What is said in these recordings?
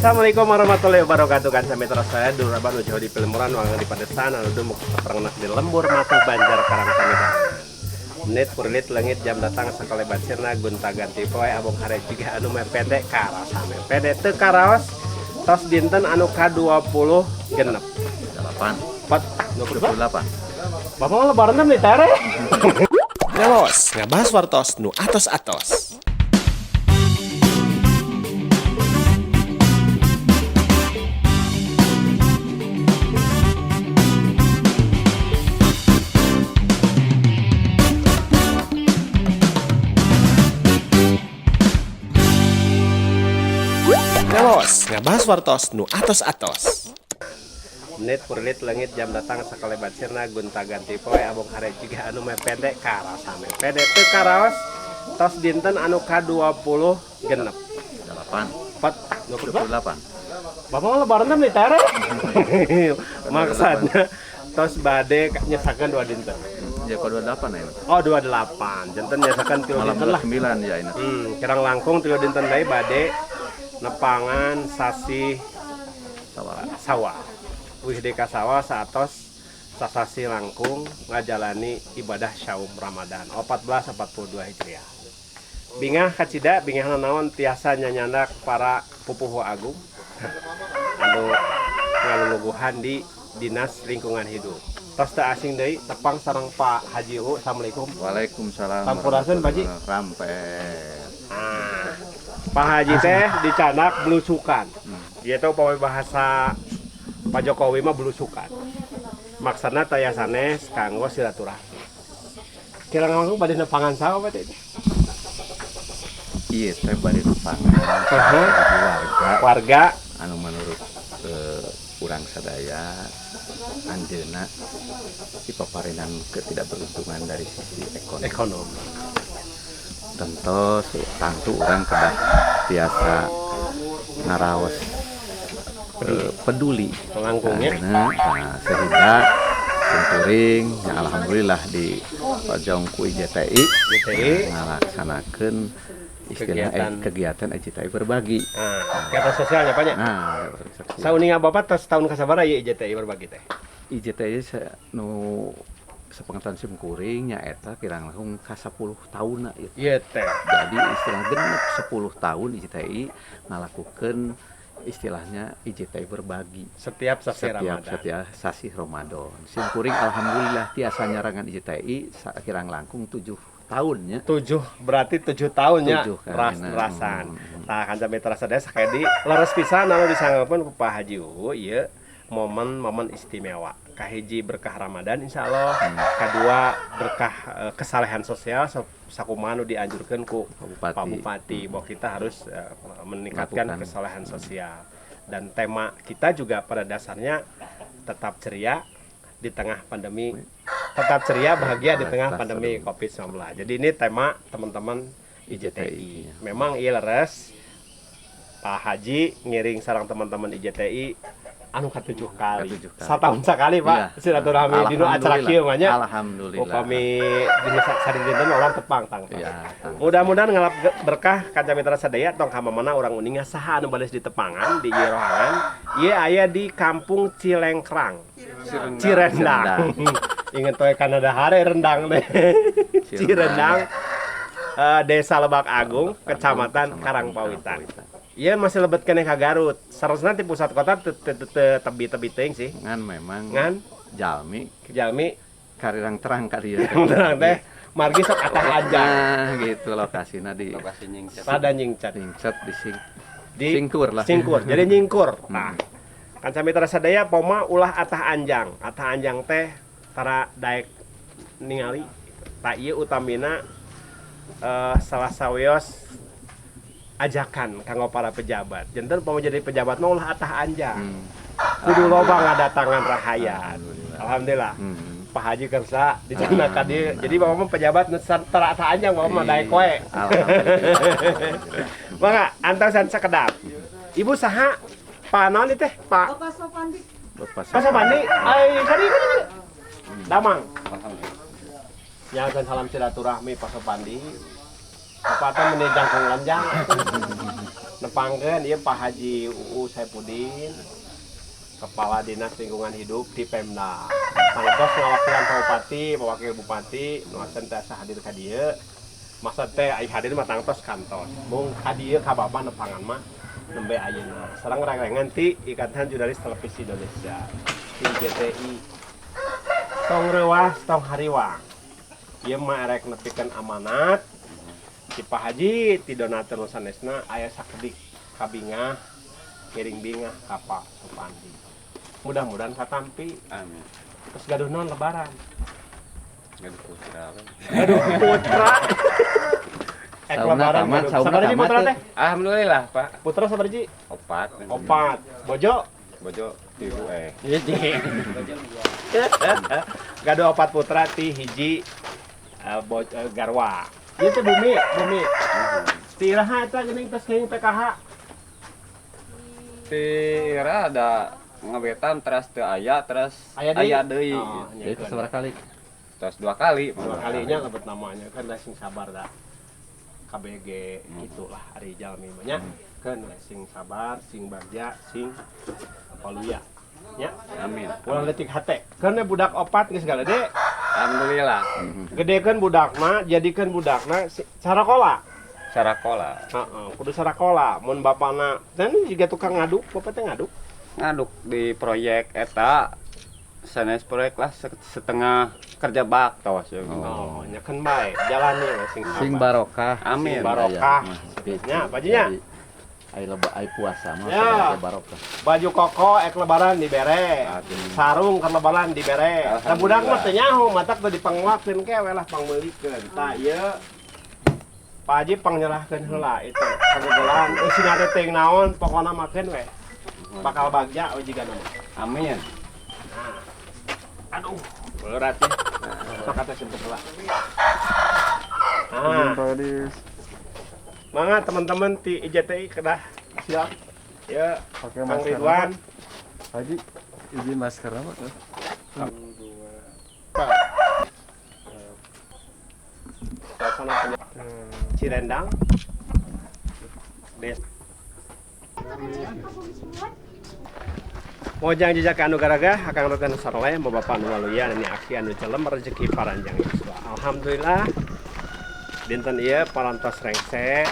Assalamualaikum warahmatullahi wabarakatuh. Kan sampai terus saya dulur abah nu jauh di pelemuran, wangan di padesaan, anu dumuk pernah di lembur matuh Banjar Karang Samidan. Menit purlit leungit jam datang sakalebat sirna gunta ganti poe abong hare jiga anu mepende karasa mepende teu karaos tos dinten anu ka-20 genep. 8. 4 28. 28. Bapak mah lebaran teh tere. Ngawas ngabahas wartos nu atos-atos. Ngawas ngabahas wartos nu atos-atos. Menit purlit leungit jam datang sakalebat sirna gunta ganti poe abong hare jiga anu mepende karasa mepende teu karaos tos dinten anu ka-20 genep. 8. 4 28. 28. Bapak mah lebaran teh tere. Maksudnya tos bade nyesakeun 2 dinten. Ya kok 28 ya. Oh 28. Janten nyesakeun 3 Malam dinten lah. 29 ya ini. Kirang langkung 3 dinten deui bade nepangan sasih Sawal. Sawal. Wih deka sawal saatos sasasi langkung ngajalani ibadah syaum Ramadan 1442 Hijriah. Bingah kacida bingah naon tiasa nyanyandak para pupuhu agung anu ngaluluguhan di Dinas Lingkungan Hidup. Tos teu asing deui tepang sareng Pak Haji U. Assalamualaikum. Waalaikumsalam. Sampurasun, Pak Haji. Rampes. Ah, Pak Haji teh dicandak belusukan. Ieu teh upami bahasa Pak Jokowi mah belusukan. Maksudna taya sanes kanggo silaturahmi. Kirang langkung bade nepangan saha Pak teh? Ieu teh bade nepangan warga Warga anu menurut urang sadaya anjeunna dipaparinan ketidakberuntungan dari sisi ekonomi. Ekonomi. Tentu tangtu urang kedah tiasa ngaraos peduli langkungnya. Nah, sehingga simkuring ya alhamdulillah di pajong ku IJTI IJTI ngalaksanakeun istilah kegiatan, kegiatan IJTI berbagi. Nah, kegiatan sosialnya Pak nya. Nah, sauninga Bapak tos tahun kasabaraha ieu IJTI berbagi teh? IJTI nu sepengetahuan simkuring nyaeta kirang langkung ka 10 tahunna ieu. Ieu teh. Jadi istilah genep 10 tahun IJTI ngalakukeun istilahnya IJTI berbagi setiap sasi Ramadan. Setiap sasi Ramadan. Simkuring alhamdulillah tiasa nyarangan IJTI kirang langkung 7 tahunnya. 7 berarti 7 tahunnya ras-rasan. Tah kan sampai terasa deh sakadi leres pisan anu disanggapeun ku Pak Haji Uu ieu momen-momen istimewa. Kahiji berkah Ramadan insyaallah, kadua berkah kesalehan sosial sakumaha nu dianjurkeun ku Pak Bupati. Pak Bupati bahwa kita harus meningkatkan melakukan kesalehan sosial. Dan tema kita juga pada dasarnya tetap ceria di tengah pandemi, tetap ceria bahagia di tengah pandemi Covid-19. Jadi ini tema teman-teman IJTI. Memang ieu leres Pak Haji ngiring sareng teman-teman IJTI anu ka-7 kali. Ka-7 kali. Satahun sakali Pak, iya. Silaturahmi dinu acara kieu mah nya. Alhamdulillah. Upami dinu sadinten orang tepang tang. Iya, mudah-mudahan ngalap berkah kanca mitra sadaya tong ka mamana urang uninga saha anu bades di tepangan di ieu rohangan. Ieu aya di Kampung Cilengkrang. Cirendang. Ingat we kana dahare rendang teh. Cirendang. Desa Lebak Agung, Kecamatan Karangpawitan. Iya masih lebet keneh ka Garut. Sarosna ti pusat kota tebi-tebi teuing sih. Ngan memang ngan jalmi jalmi karirang terang ka dieu. Terang teh margi sok atah anjang. Nah, gitu lokasina di lokasi nyingcat. Rada nyingcat. Nyingcat di di singkur lah. Singkur. Jadi nyingkur. Nah, kan sami sadaya poma ulah atah anjang. Atah anjang teh tara daek ningali. Tah ieu utamina salah sawios ajakan kanggo para pejabat. Janten pama jadi pejabat mah ulah atah anjang. Kudu loba ngadatangan rahayat. Alhamdulillah. Pak Haji kersa dicandak ka dieu. Jadi bapak mah pejabat nu tara atah anjang bapak mah daek we. Alhamdulillah. Mangga antosan sakedap. Ibu saha? Pak naon ieu teh? Pak Bapak Sopandi. Bapak Pak Sopandi. Ai kadi kadi. Damang. Alhamdulillah. Nyakeun salam silaturahmi Pak Sopandi. Bapak teh meni jangkung lanjang. Nepangkeun ieu Pak Haji UU Saipudin, Kepala Dinas Lingkungan Hidup di Pemda. Tangtos ngawakilan Pak Bupati, Pak Wakil Bupati, nu acan tiasa hadir ka dieu. Masa teh ai hadir mah tangtos kantos. Mung ka dieu ka Bapak nepangan mah nembe ayeuna. Sareng rengrengan ti Ikatan Jurnalis Televisi Indonesia, ti JTI. Tong reuas, tong hariwang. Ieu mah erek nepikeun amanat ti Pak Haji, ti donatur nu sanesna, aya sakedik kabingah, ngiring bingah ka Pak Supandi. Mudah-mudahan katampi. Amin. Terus gaduh naon lebaran? Gaduh putra. Gaduh putra. Ek Sauna lebaran tamat, gaduh. sauna Sabaraha tamat putra teh. teh? Alhamdulillah, Pak. Putra sabaraha? 4. 4. Bojo? Bojo 3 eh. Hiji. Gaduh 4 putra ti hiji garwa. Ieu teh bumi, bumi. Ti iraha eta geuning tos kenging PKH? Ti ira ada ngabetan terus teu aya terus Aya deui? Aya deui. Oh, Jadi itu seberapa kali? Terus 2 kali. 2 kalinya lebet namanya kan da sing sabar da. KBG gitulah ari jalmi mah nya. Keun we sing sabar, sing bagja, sing paluya. Nya. Amin. Ulah leutik hate. Keun we budak 4 geus galede. Alhamdulillah. Gedekeun budakna, jadikeun budakna sarakola. Sarakola. Heeh, kudu sarakola. Mun bapana dan juga tukang ngaduk, bapak teh ngaduk. Ngaduk di proyek eta sanes proyek lah setengah kerja baktos ya. Oh, nya keun bae, jalani we sing sabar. Sing barokah. Amin. Sing barokah. Aya, Nya, bajunya. Jadi, ai leba ai puasa mah Ya. sebagai barokah. Baju koko ek lebaran dibere. Sarung keur lebaran dibere. Da budak mah teu nyaho, matak teu dipanguakeun ke we lah pangmeulikeun. Tah ieu Pak Haji pangnyerahkeun heula itu. Kagegelan eusina teh teuing naon pokona makeun we. Bakal bagja we jiga nama. Amin. Nah. Aduh, berat ya. Sok atuh sempet heula. Nah. Mangga teman-teman di IJTI kedah Siap. Ya, Pakai Kang masker. Ridwan. Haji, izin masker apa tuh? 2. Suasana Cirendang. Des. Mojang jejak anu garagah akang roten saroleh bapak anu waluya nini aki anu celem rezeki paranjang yuswa. Alhamdulillah dinten ieu parantos rengse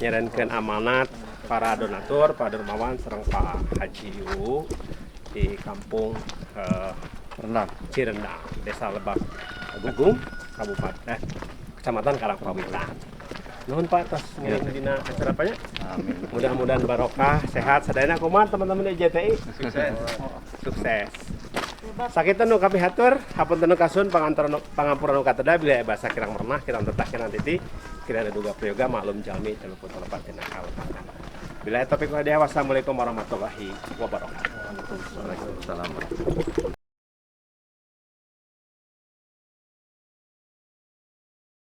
nyerenkeun amanat para donatur, para dermawan sareng Pak Haji Uu di kampung Rendang. Cirendang, Desa Lebak Agung, Kabupaten Kecamatan Karangpawitan. Nuhun Pak atas ngiring dina acara apa nya? Amin. Mudah-mudahan barokah, sehat sadayana kumaha teman-teman di JTI. Sukses. Sukses. Sakitu nu kapihatur, hapunten nu kasuhun pangampura nu kateda bilih aya basa kirang merenah, kirang tetah, kirang titi, kirang duga prayoga maklum jalmi teu luput lepat tina kalepatan. Billahi taufiq wal hidayah. Wassalamualaikum warahmatullahi wabarakatuh. Waalaikumsalam.